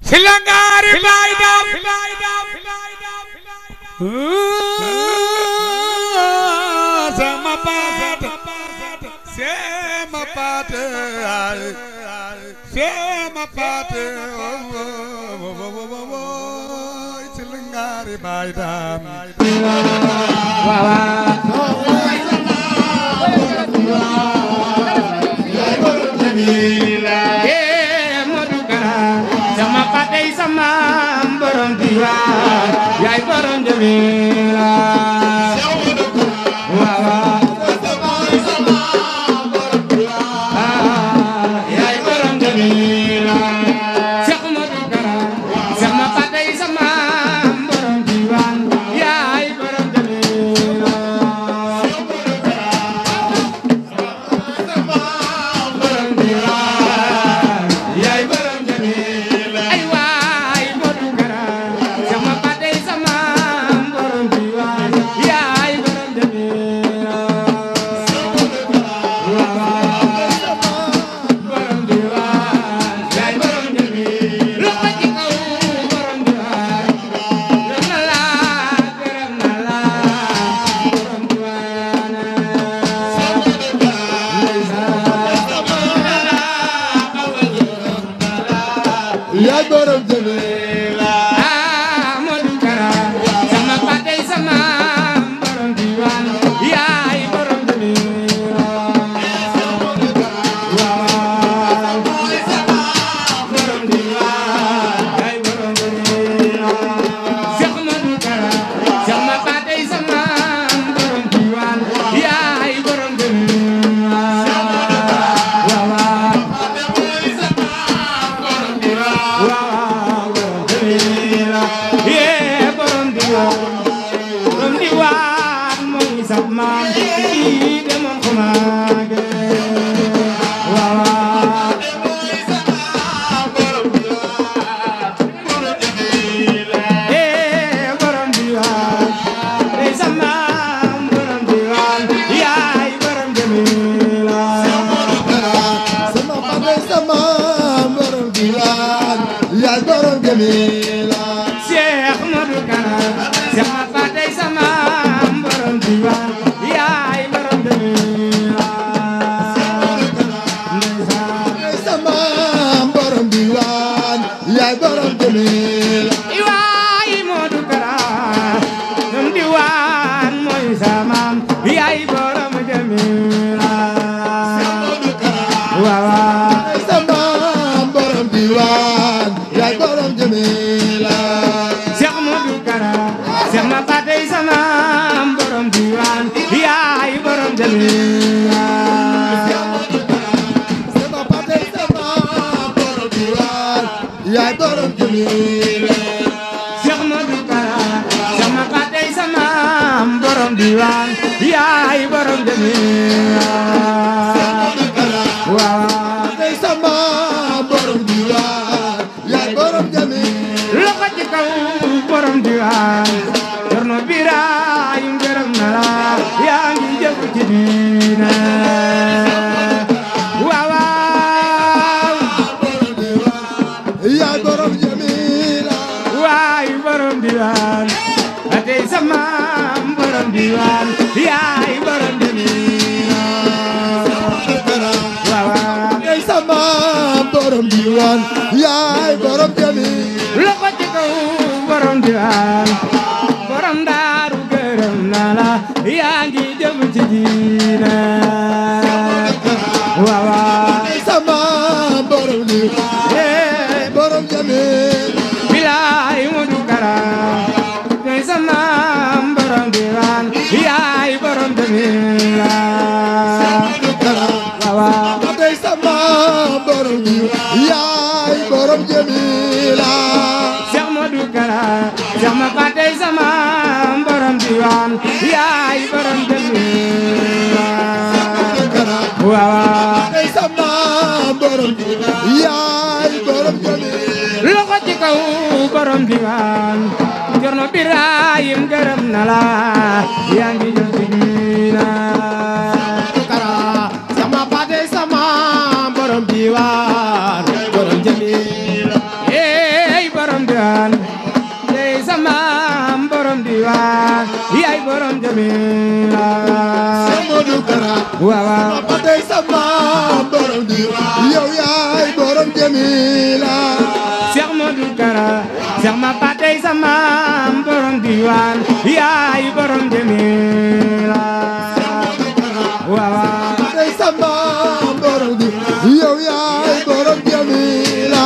silangari baydam sama pat silangari baydam sama borom diwaan yaay borom jamila waaw yaay borom jamila Cheikh Modou Kara sama patay sama borom diwaan yaay borom jamila borom diwaan yaay borom jamila yaay borom jamila Modou Kara sama patay sama borom diwaan yaay borom jamila waaw borom diwaan yaay borom jamila Cheikh Modou Kara sama patay sama borom diwaan yaay borom jamila Cheikh Modou Kara sama patay sama borom diwaan yaay borom jamila sama borom diwaan yaay borom jamila waay Modou Kara borom diwaan mooy sama yaay borom jamila waaw sama borom diwaan yaay borom jamila Cheikh Modou Kara sama patay sama borom diwaan yaay borom jamila sama patay sama borom diwaan yaay borom jamila Cheikh Modou Kara sama patay sama borom diwaan yaay borom jamila waaw sama borom diwaan yaay borom jamila loxo ci kaw borom diwaan Cerno Birahim gërëm na la yaa ngi jëf ci diina waaw borom diwaan yaay borom jamila waay borom diwaan atay sama borom diwaan yaay borom jamila waaw atay sama borom diwaan yaay borom jamila loxo ci kaw borom diwaan borom daaru gërëm na la yaa ngi jëm ci diina waaw sama borom diwaan borom jamila bilaay Modou Kara ñooy sama borom diwaan yaay borom jamila waaw tey sama borom diwaan yaay borom jamila Cheikh Modou Kara sama patay sama borom diwaan yaay borom jamila waaw tey sama borom diwaan yaay borom jamila loxo ci kaw borom diwaan Cerno Birahim gërëm na la yaa ngi jëf ci diina Kara sama patay sama borom diwaan borom jamila diwaan tey sama borom diwaan yaay borom jamila Cheikh Modou Kara waaw ba tey sama borom diwaan yow yaay borom jamila Cheikh Modou Kara Cheikh ma patey sama borom diwaan yaay borom jamila waaw tey sama borom diwaan yow yaay borom jamila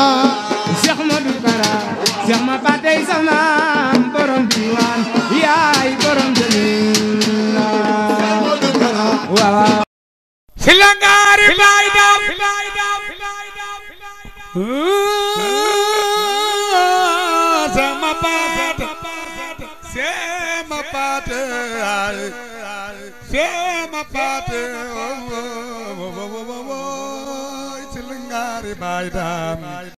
Cheikh Modou Kara Cheikh ma patey sama borom diwaan yaay borom jamila waaw Silangari Baay Daam sama paate sama paate Silangari Baay Daam